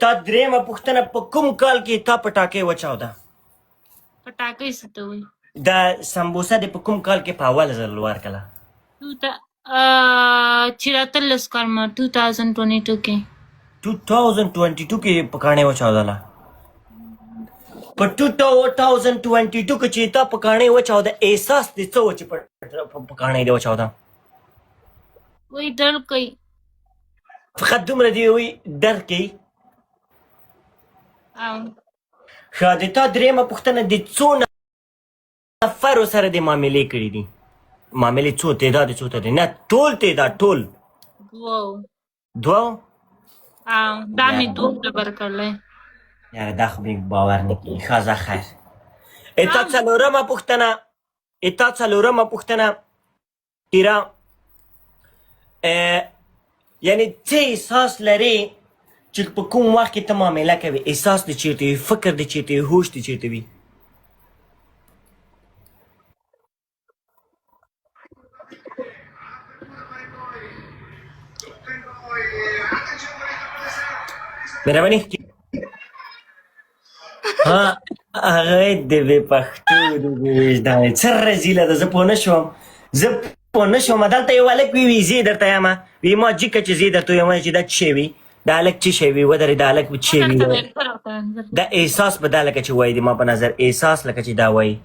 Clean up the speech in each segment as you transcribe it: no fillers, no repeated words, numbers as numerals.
تا درېیمه پوښتنه، په کوم کال کې تا پټاکۍ وچاوده؟ پټاکۍ څه ته وایي؟ دا سمبوسه دې په کوم کال کې په اول ځل ورکړه؟ چې 18 کال ما 2022 کې. 2022 کې په کاڼې وچاودله. په 2022 کې چې تا په کاڼې وچاوده، احساس دې څه و چې په کاڼې دې وچاوده؟ وایي درد کوي. فقط دومره دی وی درد کوي؟ او. ښه، د تا درېیمه پوښتنه، د څو نفرو سره د معاملې کړې دي؟ معاملې څو تعداد څو ته دی؟ نه، ټول تعداد، ټول. دوو. دوو؟ او دا مې دوو ته ورکړلی. یاره، دا خو مې باور نه کېږي. ښه ځه، خیر. تا څلورمه پوښتنه، تا څلورمه پوښتنه تیرا، یعنی څه احساس لرې چې په کوم وخت کې ته معامله کوې؟ احساس دې چېرته وي؟ فکر دې چېرته وي؟ هوش دې چېرته وي؟ مهرباني. ها، هغه د بې پښتو د بې وجدانې څه رزیله ده. زه پوه نه شوم، زه پوه نه شوم. دلته یو هلک وي، وي زه درته یم، وي ما جیکه چې زه درته وایم چې دا څه وي، دا هلک څه شی وي، ودرې، دا هلک څه وي. دا احساس به دا لکه چې وایي، د ما په نظر احساس لکه چې دا وایي.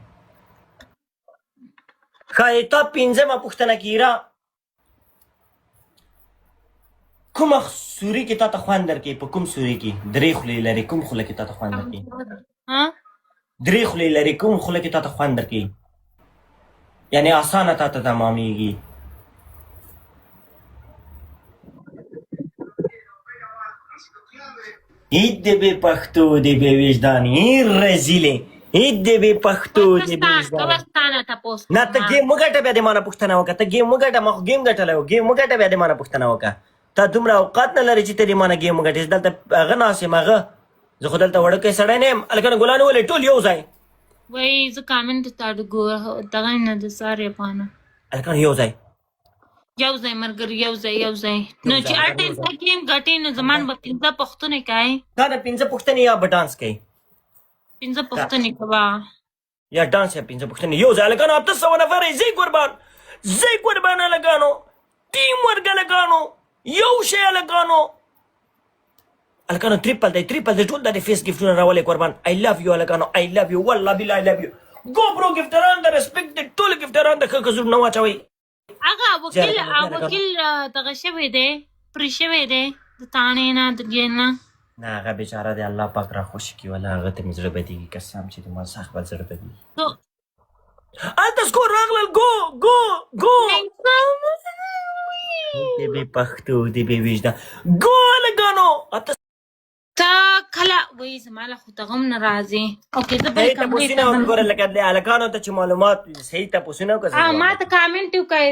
ښه، تا پنځمه پوښتنه کیره، کومه سوري کې تا ته خوند درکوي؟ په کوم سوري کې؟ درې خولې لري، کوم خوله کې تا ته خوند درکوي؟ ها؟ درې خولې لري، کوم خوله کې تا ته خوند درکوي، یعنی اسانه تا ته تمامېږي؟ هیڅ د بې پښتو د بې وجداني رزیلې، هیڅ د بې پښتو د بې وجداني. وستانه تپوس. نه، ته game وګټه، بیا د مانه پوښتنه وکړه. ته game وګټه، ما خو game ګټلی و. game وګټه، بیا د مانه پوښتنه وکړه. تا دومره اوقات نه لرې چې ته د مانه game وګټې. زه دلته هغه ناست یم، هغه زه خو دلته وړوکی سړی نه یم. هلکانو، ګلان ولې ټول یو ځای. وایي زه comment ته ګور دغه نه د سارې افغانه. هلکانو، یو ځای. یو ځای مرګر، یو ځای، یو ځای. نو چې اټه ته game ګټې، نو زمان به پنځه پوښتنې کوي. دا د پنځه پوښتنې یا به ډانس کوي؟ پنځه پوښتنې کوه. یا ډانس یا پنځه پوښتنې. یو ځای هلکانو، 800 نفر. زی قربان، زی قربان هلکانو، team work هلکانو، یو شی هلکانو. هلکانو، triple دی، triple دی. ټول د face gift ونه راولې قربان. I love you هلکانو، I love you، والله بالله I love you. Go bro، gifter ان د respect دی، ټول gifter ان د ښه ښه نه واچوي. هغه وکیل، وکیل دغه شوی دی، پرې شوی دی د تاڼې نه، د جیل نه. نه، هغه بیچاره دی، الله پاک را خوشي کړي. ولا هغه ته مې زړه بدېږي، قسم چې د ما سخت بد زړه بدېږي. هلته score راغلل. Go go go. د بې پښتو د بې وجدان، go هلکانو، اته. تا کله وایي زما له خو دغه هم نه راځي. Okay، زه بل صحیح کمرې تپوسونه ته ځم. وګوره، لکه د هلکانو ته چې معلومات صحیح تپوسونه وکړه. ما ته کامنټ وکړئ،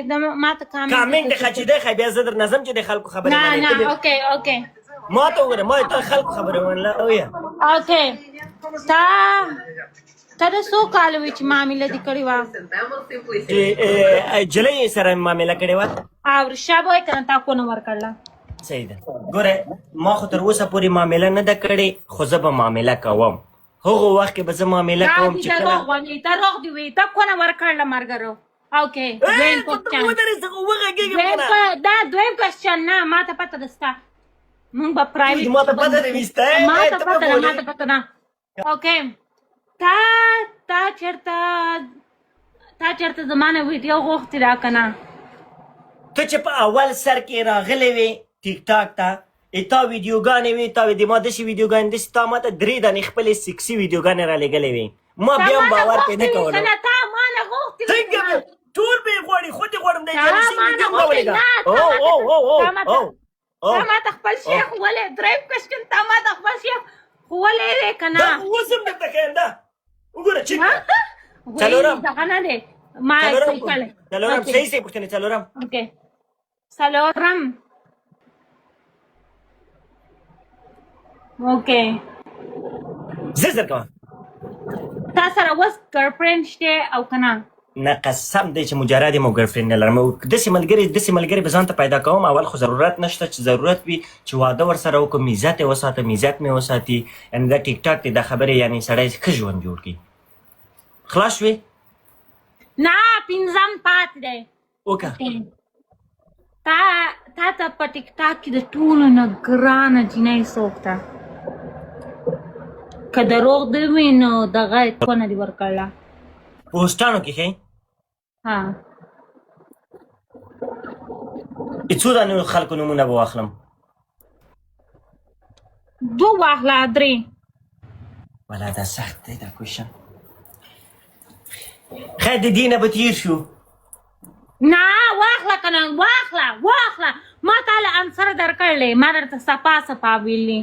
ما ته کامنټ. کامنټ ښه چې دی ښه، بیا زه در نظم چې د خلکو خبرې نه. منې. نه، okay. ما ته وګوره، ما ته خلکو خبرې منله وایه. Okay، تا د څو کالو وی چې معامله دې کړې وه؟ چې جلۍ سره معامله کړې وه. او رښتیا به وایې که نه؟ تا کونه ورکړله؟ صحیح ده. ګوره، ما خو تر اوسه پورې معامله نه ده کړې، خو زه به معامله کوم. هغه وخت کې به زه معامله دا کوم دې چې دروغ کله وایي. دروغ دې وایي. تا کونه ورکړله مرګرو. Okay، دویم کوېسچن. ودرې، زه وغږېږم دویم کنه. دا دویم question. نه، ما ته پته ده ستا. مونږ به private. ما ته پته ده وسته. ما ته ته به پته ده. بولې. ما ته پته ده. Okay، تا چېرته زمانه ویډیو غوښتې ده که نه؟ ته چې په اول سر کې راغلې وې ټیک ټاک ته، تا ویډیوګانې وې، تا د ما داسې ویډیوګانې داسې، تا ما ته درې دانې خپلې سیکسي ویډیوګانې را لېږلې وې. ما تا بیا هم ما نه باور پرې نه غوښتې وې کولو. که نه؟ تا ما نه غوښتې وې څنګه که نه؟ به ټول به یې غواړي، خو دې غواړم د تا جلسې ما نه ویډیو غوښتې. راولېږه. نه، تا او ما او ته او او تا ما ته او او تا ما ته خپل شیخ ولې؟ دریم question، تا ما ته خپل شیخ ولې وې که نه؟ دا اوس هم درته ښیم، دا وګوره چې ها؟ وایي څلورم. دغه نه دی، ما څلورم. صحیح کړی. څلورم. Okay. صحیح صحیح پوښتنې، څلورم. Okay، څلورم. Okay. زر زر کوه. تا سره اوس girlfriend شته او که نه؟ نه، قسم دی چې مجرد یم او ګرل فرند نه لرم. او داسې ملګری، داسې ملګری به ځان ته پیدا کوم. اول خو ضرورت نشته چې ضرورت وي چې واده ورسره وکړم. عزت یې وساتم، عزت مې وساتي. یعنې دا ټیک ټاک دی، دا خبرې، یعنې سړی ښه ژوند جوړ کړي. خلاص شوې؟ نه، پنځم پاتې دی. وکړه. تا ته په ټیک ټاک کې د ټولو نه ګرانه جینۍ څوک ده؟ که دروغ دی وي نو دغه کونه دې ورکړله. پوسټانو کې ښې؟ ها. څو دانو خلکو نومونه به واخلم؟ دوه واخله، درې. ولا دا سخت دی دا question. خیر، د دې نه به تېر شو. نه، واخله کنه، واخله، واخله. ما تاله answer درکړلی، ما درته صفا صفا ویلي.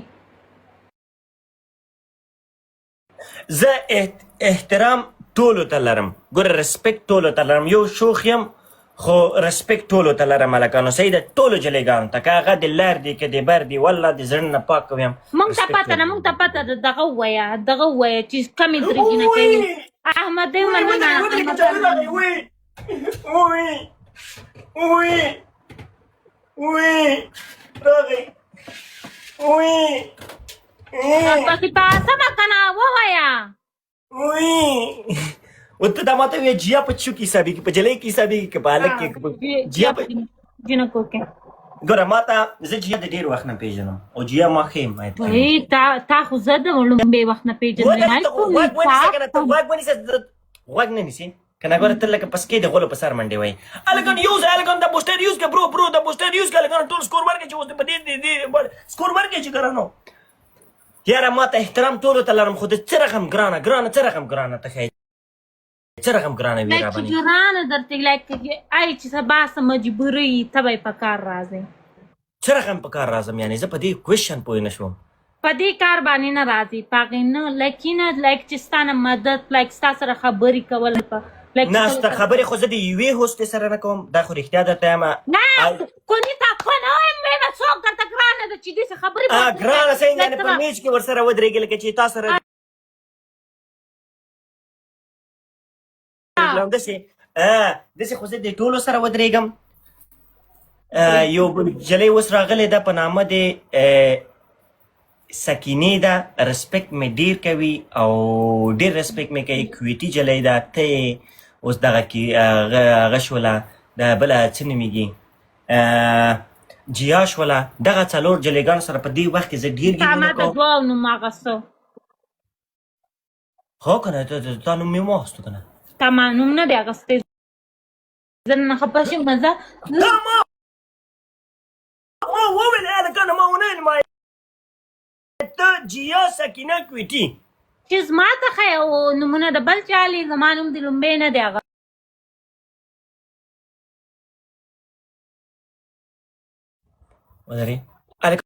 زه احترام ټولو ته لرم. ګوره، respect ټولو ته لرم. یو شوخ یم خو respect ټولو ته لرم هلکانو. صحیح ده، ټولو جلیګانو ته، که هغه د لر دي که د بر دي، والله د زړه نه پاک یم. مونږ ته respect پته نه، ورکوم. مونږ ته پته ده. دغه ووایه، دغه ووایه چې کمې درې جینکۍ. احمد دی، مننه. وی وی وی وی راغی وی. پسې پاسه کنه، ووایه. وی وته دا ماته وی، جیا په چو کې حسابي، په جلې کې حسابي، کې په هلک کې جیا په جینکو کې. ګوره، ماته زه جیا د ډیر وخت نه پیژنم او جیا ما ښه حمایت کوي. وی تا خو زه د لومبې وخت نه پیژنم. غوږ ونیسه کنه، ته غوږ ونیسه، غوږ نه نیسې کنه. ګوره، ته لکه پسکې د غولو په سر منډې وای. الکان use، الکان دا booster use که bro، bro، دا booster use که. الکان ټول score ورکړي چې اوس په دې دې score ورکړي چې ګرانو. یاره، ما ته احترام ټولو ته لرم، خو د څه رقم ګرانه، ګرانه، څه رقم ګرانه ته ښایې، څه رقم ګرانه وي like را چې باندې؟ ګرانه درته، like آی چې سبا څه مجبوري ته به په کار راځې. څه رقم په کار راځم؟ یعنی زه په دې question پوه نه شوم. په دې کار باندې نه راځي، په هغې نه، لیکن like چې ستا نه مدد، like ستا سره خبرې کول په like نه، ستا خبرې خو زه د یوې هوستې سره نه کوم. دا خو رښتیا درته یم. نه، کونی تا کونه وایم مې څوک درته ګرانه ده چې داسې خبرې؟ ګرانه څنګه؟ یعنې په میچ کې ورسره ودرېږې لکه چې تا سره داسې داسې، خو زه د ټولو سره ودرېږم. یو جلۍ اوس راغلې ده، په نامه د سکینې ده. respect مې ډیر کوي او ډیر respect مې کوي. کویټي جلۍ ده. ته اوس دغه کې هغه شوله، د بله څه نومېږي، جیا شوله. دغه څلور جلېګانو سره په دې وخت کې زه ډیر تا ګیمونه ما د کوم. دوو نوم اخیستو. هو که نه، تا نوم مې واخیستو که نه؟ تا ما نوم نه دی اخیستی. زه نه خفه شم، زه تا ما وویل هلکانو، ما ونه ویل. ما ته، جیا، سکینه، کویټي. چې زما ته ښیې او نومونه د بل چا لې، زما نوم د لومبې نه دی هغه. ودرې.